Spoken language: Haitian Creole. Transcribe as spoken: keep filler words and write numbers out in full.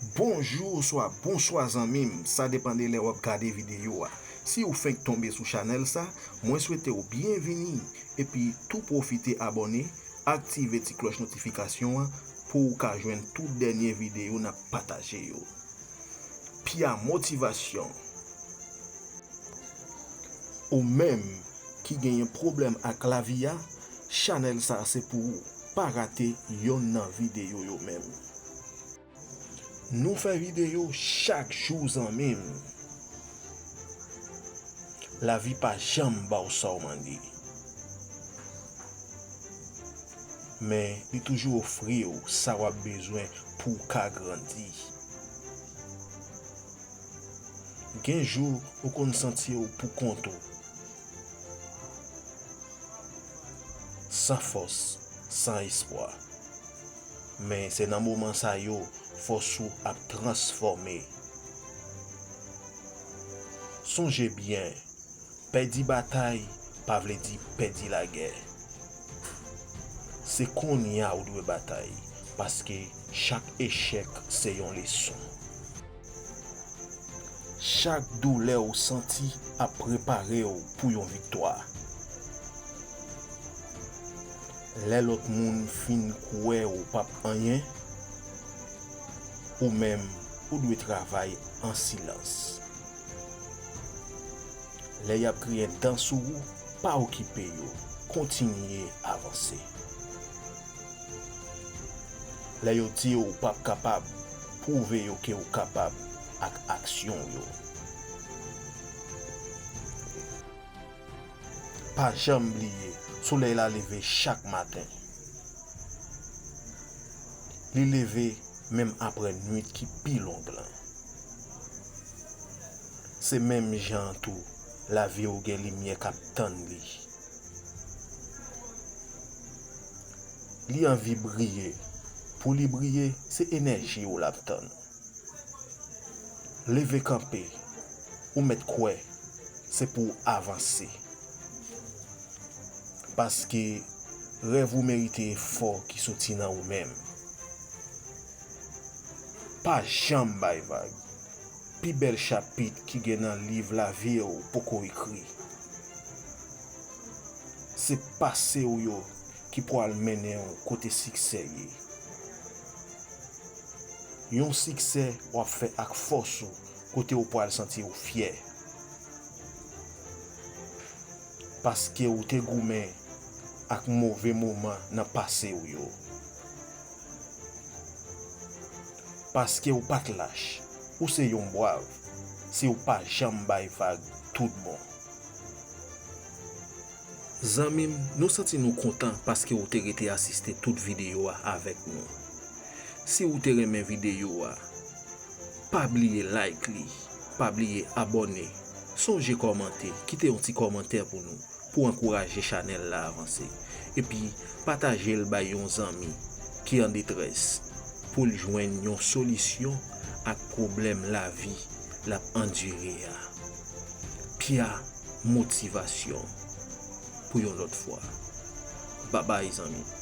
Bonjou oswa bonswa zanmi m, sa depann de lè w ap gade videyo a. Si w fenk tonbe sou chanèl sa, mwen swete w byenvini epi tou pwofite abòne, aktive ti klòch notifikasyon an pou w ka jwenn tout dènye videyo n ap pataje yo. Pya motivasyon. Ou menm ki genyen pwoblèm ak lavi a, chanèl sa se pou ou. Pa rate yonn nan videyo yo menm. Nou fè videyo chak jou zanmi m. Lavi pa janm ba w sa w mande. Men li toujou ofri w sa w ap bezwen pou w ka grandi. Gen jou ou konn santi w poukont ou. San fòs, san espwa. Men se nan moman sa yo, fòs ou ap transfòme. Sonje byen, pèdi batay pa vle di pèdi lagè. Se kounye a ou dwe batay, paske chak echèk se yon leson. Chak doulè ou santi ap prepare w pou yon viktwa. Lè lòt moun fin kwè ou p ap anyen, ou menm, ou dwe travay an silans. Lè y ap griyen dan sou ou, pa okipe yo, kontinye avanse. Lè yo di w ou p ap kapab, pwouve yo ke w kapab ak aksyon w yo. Pa janm bliye, solèy la leve chak maten. Li leve menm apre nwit ki pi long lan. Se menm jan an tou, lavi w gen limyè k ap tann li. Li anvi briye. Pou li briye, se enèji w l ap tann. Leve kanpe, ou mèt kwè, se pou w avanse. Paske rèv ou merite efò ki soti nan ou menm. Pa janm bay vag. Pi bèl chapit ki gen nan liv lavi w poko ekri. Se pase w yo ki pwal mennen w kote siksè ye. Yon siksè w ap fè ak fòs ou, kote w pwal santi w fyè. Paske w te goumen ak move moman nan pase w yo. Paske w pa t lach, ou se yon bwav, si w pa janm bay vag tout bon. Zanmi m, nou santi nou kontan paske w te rete asiste tout videyo a avèk nou. Si w te renmen videyo a, pa bliye like li, pa bliye abòne, sonje kòmante, kite yon ti kòmantè pou nou, pou ankouraje chanèl la avanse. Epi, pataje l bay yon zanmi ki an detrès, pou l jwenn yon solisyon ak pwoblèm lavi l ap andire a. Pya motivasyon pou yon lòt fwa. Babay, zanmi.